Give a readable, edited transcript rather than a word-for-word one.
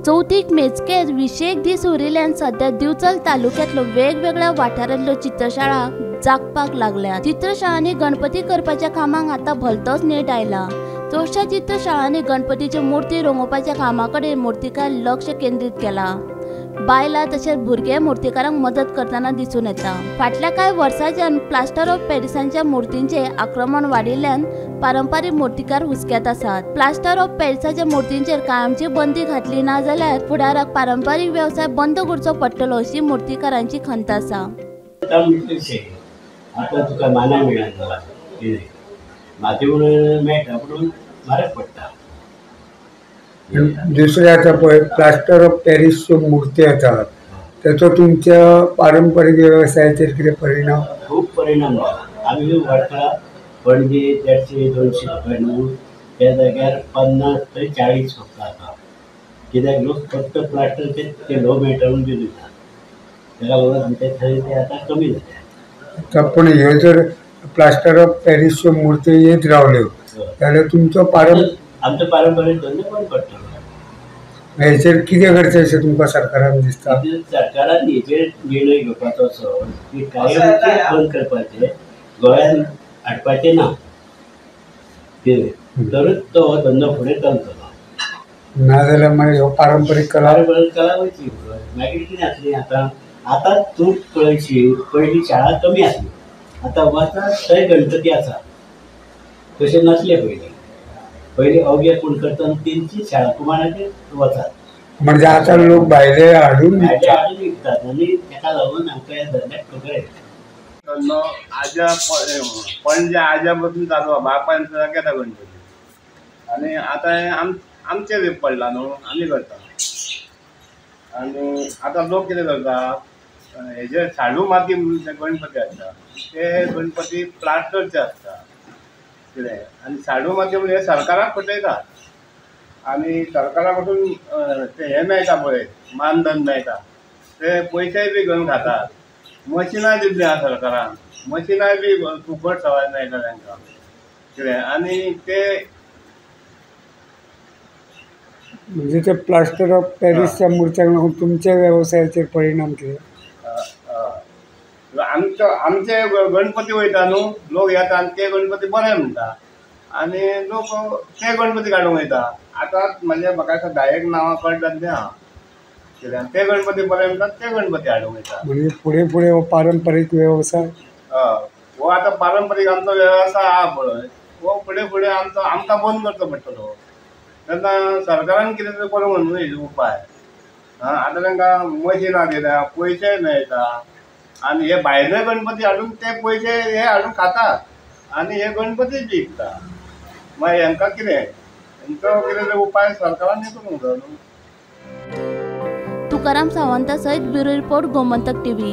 चवथीक मेजकेच 20 दीस उरिल्ल्यान सध्या दिवचल तालुक्यांतलो वेगवेगळ्या वाठारांतल्यो चित्रशाळा जागपाक लागल्या. चित्रशाळांनी गणपती करपाच्या कामाक आतां भलतोच नेट आयला. चडश्या चित्रशाळांनी गणपतीच्यो मूर्ती रंगोवपाच्या कामा कडेन मूर्तिकार लक्ष केंद्रीत केला. बायलां तशेंच भुरगे मूर्तिकारांक मदत करतना दिसून येता. फाटल्या कांय वर्सांच्यान प्लास्टर ऑफ पॅरिसांच्या मूर्तींचे आक्रमण वाडिल्ल्यान पारंपारीक मूर्तिकार हुस्क्यात आसात. प्लास्टर ऑफ पॅरिसाच्या मूर्तींचेर कायमची बंदी घातली ना जाल्यार फुडाराक पारंपारीक वेवसाय बंद करचो पडटलो अशी मूर्तिकारांची खंत आसा. आतां तुका मानाय मेळना, माती म्हणून मेळटा पूण म्हारग पडटा. दुसरें आतां पळय प्लास्टर ऑफ पॅरिसच्यो मुर्ती येतात तेचो तुमच्या पारंपारीक वेवसायाचेर कितें परिणाम? खूब परिणाम जाला. आमी व्हरता पणजे 150 200 रुपया न्हू, त्या जाग्यार 50 ते 40 फक्त आतां. कित्याक लोक फक्त प्लास्टरचे ते ल्हो मेळटा म्हणून दिता, ताका लागून आमच्या थंय ते आतां कमी जाल्या. पूण ह्यो जर प्लास्टर ऑफ पॅरिसच्यो मुर्ती येत रावल्यो जाल्यार तुमचो आमचो पारंपारीक धंदो बंद पडटलो. हेचेर कितें करचें अशें तुमकां सरकारान दिसता? सरकारान हेचेर निर्णय घेवपाचो असो की कायमचें बंद करपाचें, गोंयांत हाडपाचें ना कितें, तरूच तो हो धंदो फुडें चलतलो. नाजाल्यार मागीर हो पारंपारीक कला कला वयतली. मागीर कितें आसली आतां आतां तूं पळयशी पयलीं शाळा कमी आसली, आतां वता थंय गणपती आसा, तशें नासलें पयलीं. पयलीं अवघे कोण करता तेंची शाळा कुमाराचेर वतात, म्हणजे आतां लोक भायले हाडून विकतात आनी ताका लागून आमकां ह्या धंद्याक खबर येता. धंदो आज्या पणजे आज्या पासून चालू आसा, बापायन सुद्दां केला गणपती आनी आतां हें आमचेर पडला न्हू, आमी करता. आनी आतां लोक कितें करता, हेजे साडू माती म्हणून ते गणपती आसता, ते गणपती प्लास्टरचे आसता कितें, आनी साडू माती म्हणजे सरकाराक फटयता आनी सरकारा पासून ते हें मेळटा पळय, मानधन मेळटा, ते पयशेय बी घेवन खातात. मशिनां दिल्लीं आसा सरकारान, मशिनांय बी फुकट सवाय मेळटा तांकां कितें. आनी ते म्हणजे ते प्लास्टर ऑफ पॅरिसच्या मुर्त्यांक लागून तुमच्या वेवसायाचेर परिणाम कितें? आमचो आमचे गणपती वयता न्हू, लोक येता आनी ते गणपती बरे म्हणटा आनी लोक ते गणपती काडूंक वयता. आतां म्हणजे म्हाका दिसता 10 नांवां कळटात तें आहा कित्याक ते गणपती बरे म्हणटात, ते गणपती हाडूंक वयता. म्हणजे फुडें फुडें हो पारंपारीक वेवसाय हय, हो आतां पारंपारीक आमचो वेवसाय आहा पळय, हो फुडें फुडें आमचो आमकां बंद करचो पडटलो. तेन्ना सरकारान कितें तरी करूंक न्हू हेजो उपाय. आतां तांकां मशिनां दिल्या, पयशेय मेळटा आनी हे भायले गणपती हाडून ते पयशे हे हाडून खातात आनी हे गणपती विकता. मागीर हेंकां कितें, हेंचो कितें तरी उपाय सरकारान हे करूंक जाय न्हू. तुकाराम सावंता सयत ब्युरो रिपोर्ट, गोमंतक टीव्ही.